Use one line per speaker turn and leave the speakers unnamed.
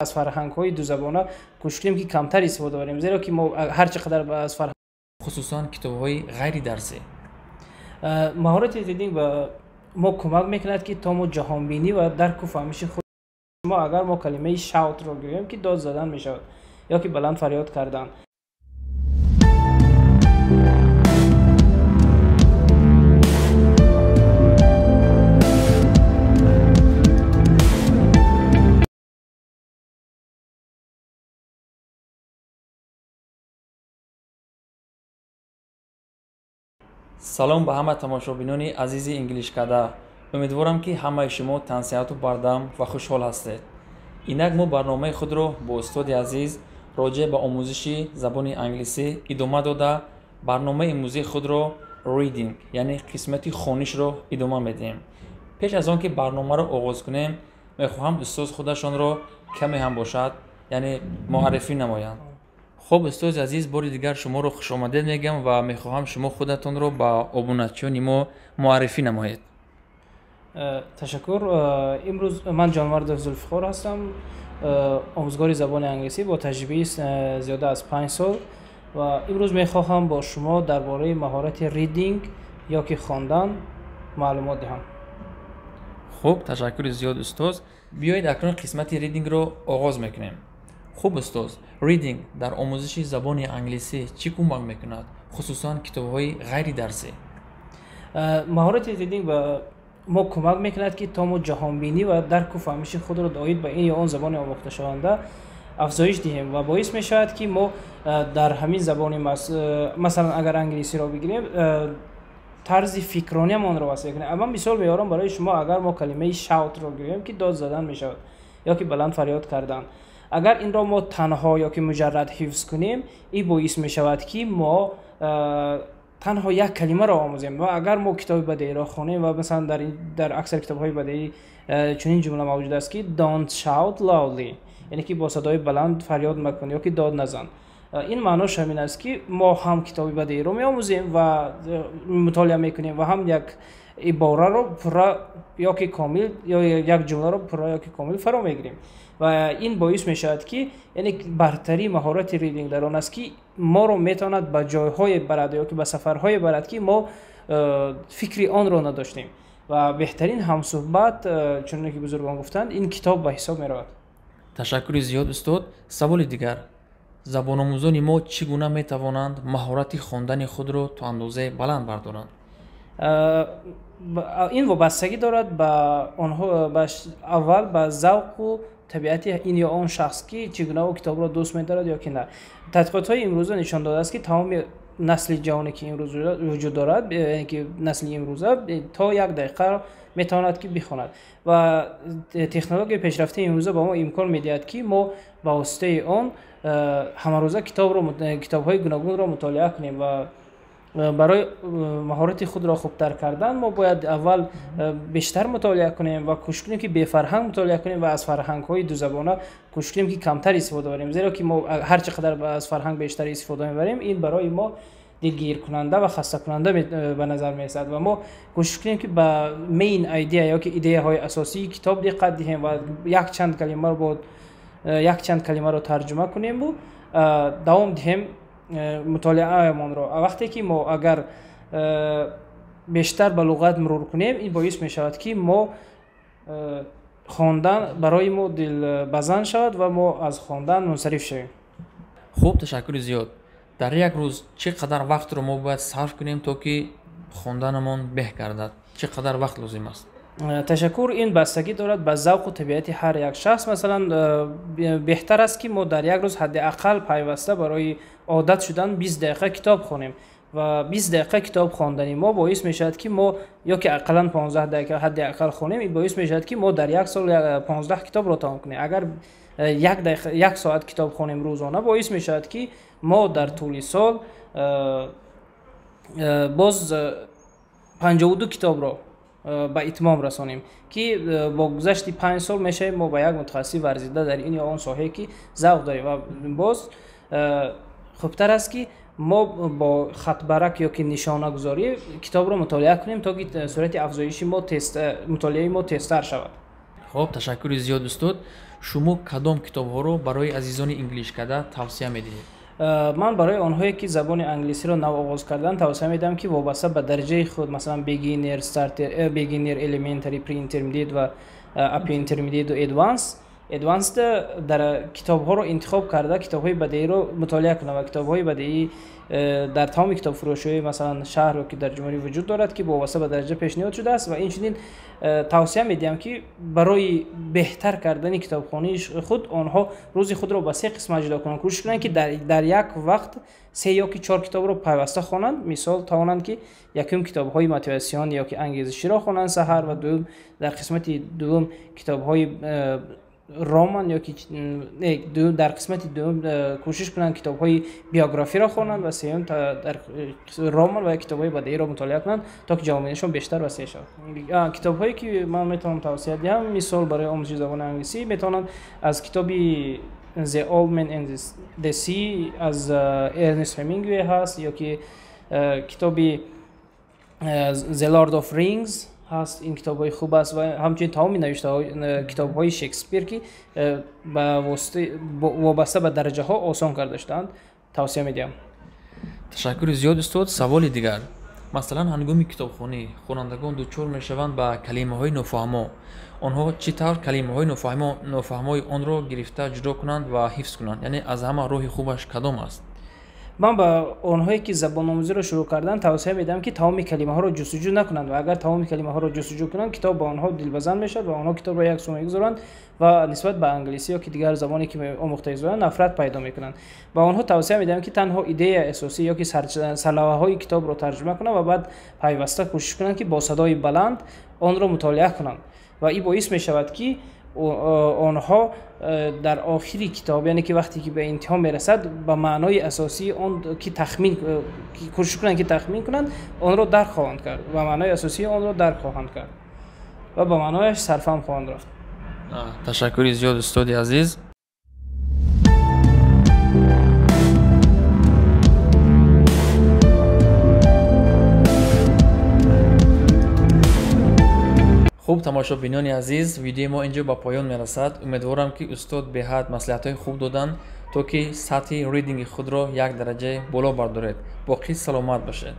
Аз фарҳангҳои дузабона кӯшиш кунем, ки камтар истифода барем, зеро ки мо ҳар чӣ қадар аз фарҳанг
Хусусан китобҳои ғайридарсӣ.
Маҳорати reading ба мо кӯмак мекунад, ки то мо ҷаҳонбинӣ ва дарку фаҳмиши худ мо, агар мо калимаи shout ро гӯем, ки дод задан мешавад ё ки баланд фарёд кардан.
Салом ба ҳама тамошобинони азизи Инглишкада. Умедворам, ки ҳамаи шумо тансиҳату бардам ва хушҳол ҳастед. Инак мо барномаи худро бо устоди азиз роҷеъ ба омӯзиши забони англисӣ идома дода, барномаи имрӯзии худро reading, яъне қисмати хонишро идома медиҳем. Пеш аз он ки барномаро оғоз кунем, мехоҳам устоз худашонро каме ҳам бошад, яъне муаррифӣ намоянд. Хуб, устози азиз, бори дигар шуморо хушомадед мегӯям ва мехоҳам шумо худатонро ба обуначиёни мо муаррифӣ намоед.
Ташаккур. Имрӯз ман Ҷонмардов Зулфиқор ҳастам, омӯзгори забони англисӣ бо таҷрибаи зиёда аз 5 сол, ва имрӯз мехоҳам бо шумо дар бораи маҳорати reading ё ки хондан маълумот диҳам.
Хуб, ташаккури зиёд, устоз. Биёед, акнун қисмати reading ро оғоз мекунем. Хуб, устоз, reading дар омӯзиши забони англисӣ чӣ кӯмак мекунад, хусусан китобҳои ғайридарсӣ?
Маҳорати reading ба мо кӯмак мекунад, ки то мо ҷаҳонбинӣ ва дарку фаҳмиши худро оид ба ин ё он забони омӯхташаванда афзоиш диҳем ва боис мешавад, ки мо дар ҳамин забони, масалан, агар англисиро бигирем, тарзи фикрониамонро васеъ кунем. Ман мисол меорам барои шумо: агар мо калимаи shout ро гӯем, ки дод задан мешавад ё ки баланд фарёд кардан, агар инро мо танҳо ё ки муҷаррад ҳифз кунем, ин боис мешавад, ки мо танҳо як калимаро омӯзем. Ва агар мо китоби бадеиро хонем ва масалан дар аксар китобҳои бадеӣ чунин ҷумла мавҷуд аст, ки "Don't shout loudly", яъне ки бо садои баланд фарёд макун ё ки дод назан. Ин маънош ҳамин аст, ки мо ҳам китоби бадеиро меомӯзем ва мутолиа мекунем ва ҳам як ибораро пурра ё ки комил ё як ҷумларо пурра ё ки комил фаро мегирем. Ва ин боис мешавад, ки яъне бартарии маҳорати reading дар он аст, ки моро метавонад ба ҷойҳое барад ё ки ба сафарҳое барад, ки мо фикри онро надоштем. Ва беҳтарин ҳамсӯҳбат, чуноне ки бузургон гуфтанд, ин китоб ба ҳисоб меравад.
Ташаккури зиёд, устод. Саволи дигар: забономӯзони мо чӣ гуна метавонанд маҳорати хондани худро то андозае баланд бардоранд?
Ин вобастагӣ дорад ба онҳо, аввал ба завқу табиати ин ё он шахс, ки чӣ гуна ӯ китобро дӯст медорад ё ки на. Тадқиқотҳои имрӯза нишон додааст, ки тамоми насли ҷавоне, ки имрӯз вуҷуд дорад, яъне ки насли имрӯза то як дақиқа метавонад, ки бихонад. Ва технологияи пешрафтаи имрӯза ба мо имкон медиҳад, ки мо ба воситаи он ҳамарӯза китобро, китобҳои гуногунро мутолиа кунем. Ва барои маҳорати худро хубтар кардан мо бояд аввал бештар мутолиа кунем ва кӯшиш кунем, ки бефарҳанг мутолиа кунем ва аз фарҳангҳои дузабона кӯшиш кунем, ки камтар истифода барем, зеро ки мо ҳар чӣ қадар аз фарҳанг бештар истифода мебарем, ин барои мо дилгиркунанда ва хастакунанда ба назар мерасад. Ва мо кӯшиш кунем, ки ба main idea ё ки идеяҳои асосии китоб диққат диҳем ва якчанд калимаро тарҷума кунему давом диҳем мутолиаамонро. Вақте ки мо агар бештар ба луғат мурур кунем, ин боис мешавад, ки мо хондан барои мо дилбазан шавад ва мо аз хондан мунсариф шавем.
Хуб, ташаккури зиёд. Дар як рӯз чӣ қадар вақтро мо бояд сарф кунем, то ки хонданамон беҳ гардад? Чӣ қадар вақт лозим аст?
Ташаккур. Ин бастагӣ дорад ба завқу табиати ҳар як шахс. Масалан, беҳтар аст, ки мо дар як рӯз ҳадди ақал пайваста барои одат шудан 20 дақиқа китоб хонем. Ва 20 дақиқа китоб хондани мо боис мешавад, ки мо ё ки ақаллан 15 дақиқа ҳадди ақал хонем, ин боис мешавад, ки мо дар як сол 15 китобро тамом кунем. Агар як дақиқа, як соат китоб хонем рӯзона, боис мешавад, ки мо дар тӯли сол боз 52 китобро ба итмом расонем, ки бо гузашти 5 сол мешавем мо ба як мутахассиси варзида дар ин ё он соҳае, ки завқ дорем. Ва боз хубтар аст, ки мо бо хатбарак ё ки нишонагузорӣ китобро мутолиа кунем, то ки суръати афзоиши мо, мутолиаи мо тезтар шавад.
Хоб, ташаккури зиёд, устод. Шумо кадом китобҳоро барои азизони Инглишкада тавсия медиҳед?
Ман барои онҳое, ки забони англисиро нав оғоз карданд, тавсия медиҳам, ки вобаста ба дараҷаи худ, масалан, beginner, starter, beginner, elementary, pre-intermediate ва upper intermediate ва advanced дар китобҳоро интихоб карда, китобҳои бадеиро мутолиа кунанд ва китобҳои бадеӣ дар тамоми китобфурӯшиҳои, масалан, шаҳр ё ки дар ҷумҳурӣ вуҷуд дорад, ки вобаста ба дараҷа пешниҳод шудааст. Ва инчунин тавсия медиҳам, ки барои беҳтар кардани китобхонии худ онҳо рӯзи худро ба се қисмат ҷудо кунанд, кӯшиш кунанд, ки дар як вақт се ё ки чор китобро пайваста хонанд. Мисол, тавонанд, ки якум китобҳои мотиватсионӣ ё ки ангезиширо хонанд саҳар ва дуюм, дар қисмати дуюм китобҳои роман ё ки дар қисмати дуюм кӯшиш кунанд китобҳои биографиро хонанд ва сеюм дар роман ва китобҳои бадеиро мутолиа кунанд, то ки ҷаҳонбинишон бештар васеъ шавад. Китобҳое, ки ман метавонам тавсия диҳам, мисол, барои омӯзиши забони англисӣ метавонанд аз китоби The Old Man and the Sea аз Эрнест Хемингуэй ҳаст ё ки китоби The Lord of Rings ҳаст. Ин китобҳои хуб аст ва ҳамчунин тамоми навиштаҳо, китобҳои Шекспир, ки ба воситаи вобаста ба дараҷаҳо осон карда шудаанд, тавсия медиҳам.
Ташаккури зиёд, устод. Саволи дигар: масалан, ҳангоми китобхонӣ хонандагон дучор мешаванд ба калимаҳои нофаҳмо. Онҳо чӣ тавр калимаҳои нофаҳмои онро гирифта ҷудо кунанд ва ҳифз кунанд? Яъне аз ҳама роҳи хубаш кадом аст?
Ман ба онҳое, ки забономӯзиро шурӯъ карданд, тавсия медиҳам, ки тамоми калимаҳоро ҷустуҷӯ накунанд ва агар тамоми калимаҳоро ҷустуҷӯ кунанд, китоб ба онҳо дилбазан мешавад ва онҳо китобро як сӯ мегузоранд ва нисбат ба англисӣ ё ки дигар забоне, ки омӯхта истодаанд, нафрат пайдо мекунанд. Ба онҳо тавсия медиҳам, ки танҳо идеяи асосӣ ё ки сарлавҳаҳои китобро тарҷума кунанд ва баъд пайваста кӯшиш кунанд, ки бо садои баланд онро мутолиа кунанд ва ин боис мешавад, ки онҳо дар охири китоб, яъне ки вақте ки ба интиҳо мерасад, ба маънои асосии он ки тахмин кӯшиш кунанд, ки тахмин кунанд, онро дарк хоҳанд кард ва маънои асосии онро дарк хоҳанд кард ва ба маънояш сарфаҳм хоҳанд рафт.
Ташаккури зиёд, устоди азиз. Хуб, тамошобинони азиз, видеои мо инҷо ба поён мерасад. Умедворам, ки устод беҳад маслиҳатҳои хуб доданд, то ки сатҳи reading и худро як дараҷаи боло бардоред. Боқӣ саломат бошед.